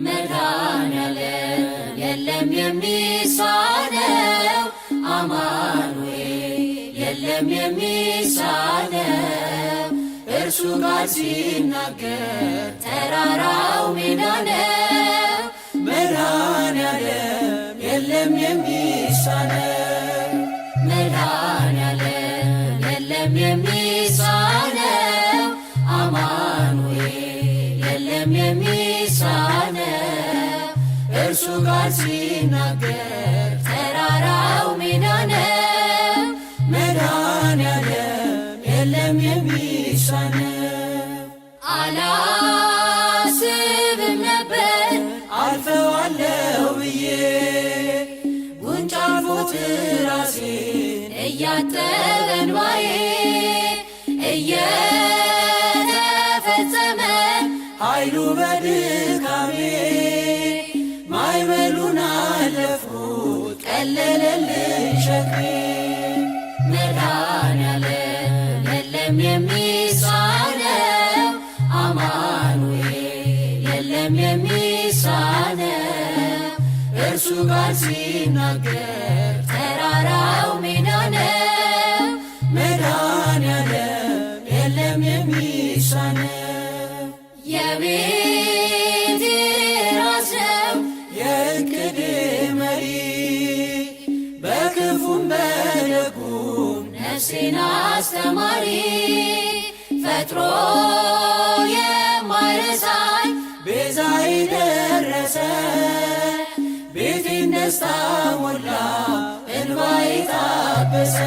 መድኃኔዓለም የለም የሚሳነው፣ አማኑኤል የለም የሚሳነው። እርሱ ቃል ሲናገር ተራራው ሜዳ ነው። መድኃኔዓለም የለም የሚሳነው። መድኃኔዓለም የለም የሚሳነው፣ አማኑኤል የለም የሚሳነው። እርሱ ቃል ሲናገር ተራራው ሜዳ ነው። መድኃኔዓለም የለም የሚሳነው። አላስብም ነበር አልፈዋለሁ ብዬ ጉንጭ አልፎት ራሴን እያጠበ እንባዬ እየተፈጸመ ኃይሉ በድካሜ ማዕበሉን አለፍኩት ቀለለልኝ ሸክሜ። መድኃኔዓለም የለም የሚሳነው፣ አማኑኤል የለም የሚሳነው። እርሱ ቃል ሲናገር ተራራው ሜዳ ነው። መድኃኔዓለም የለም የሚሳነው። የቤቴ ራስ ነው የእቅዴ መሪ በክፉም በደጉም ነፍሴን አስተማሪ፣ ፈጥሮ የማይረሳኝ ቤዛዬ ደረሰ፣ ቤቴን ደስታ ሞላ፣ እንባዬ ታበሰ።